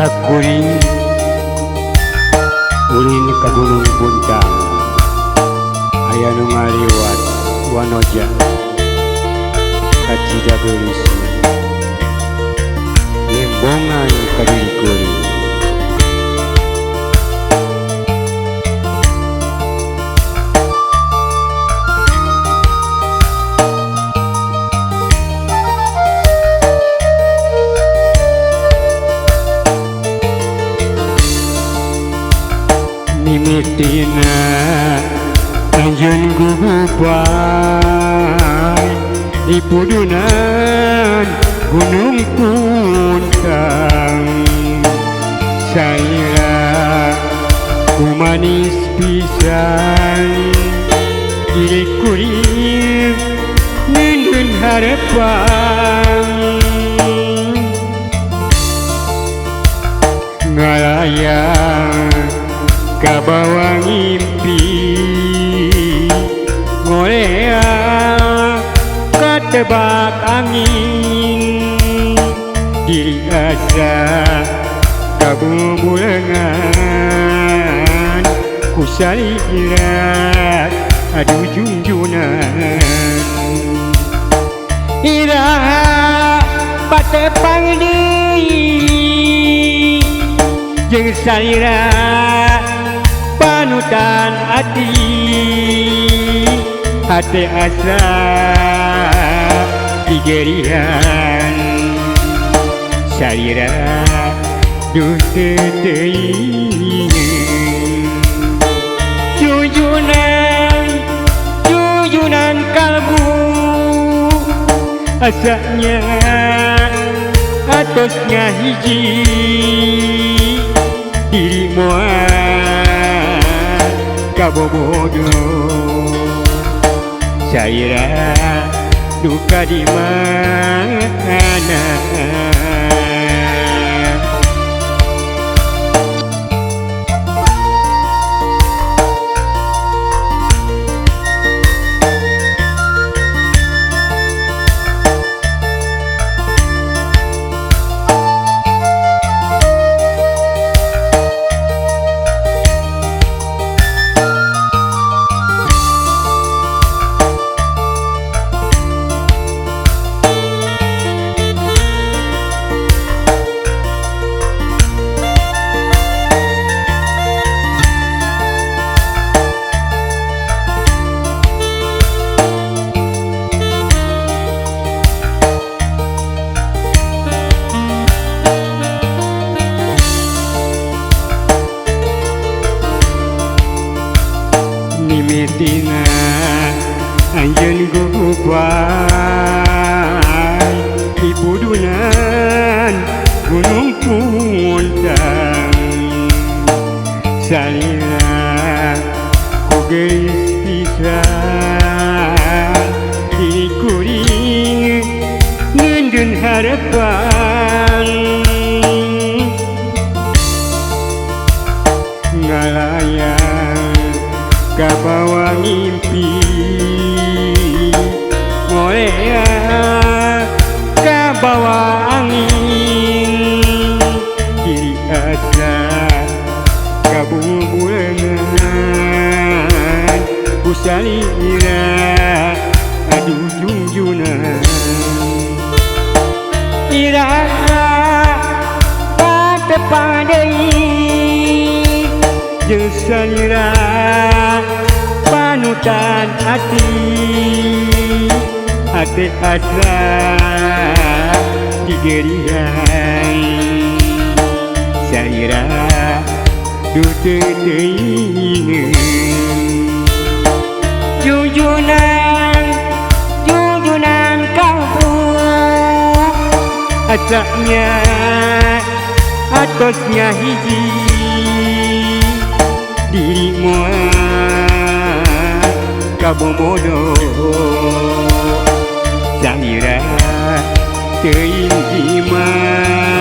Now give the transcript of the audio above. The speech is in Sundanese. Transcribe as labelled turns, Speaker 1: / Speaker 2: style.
Speaker 1: Sakuring ulin ka Gunung Puntang aya nu ngaliwat wanoja kacida geulis lembongan ka diri kuring. Mimitina anjeun gugupan di pudunan Gunung Puntang, saira kumanis pisan diri kuring nindun harapan ngalayang kabawa ngimpi ngorea katebak angin diri asa kabubulengan ku salira aduh junjunan iraha patepang deui jeung salira panutan hati, hati asa digerihan salira duh teu teuing jujunan jujunan kalbu asanya atos ngahiji diri moal kabobodo salira duka di mana. Mimitina anjeun gugupan di pudunan Gunung Puntang, salira ku geulis pisan diri kuring ngeundeun harapan ngalayang kabawa ngimpi ngorea kabawa angin diri asa kabubulengan ku salira aduh jungjunan iraha patepang deui jeung salira panutan hati, hati asa digerihan salira duh teu teuing jujunan jujunan kalbu asanya atos ngahiji diri moal kabobodo salira teuing di mana.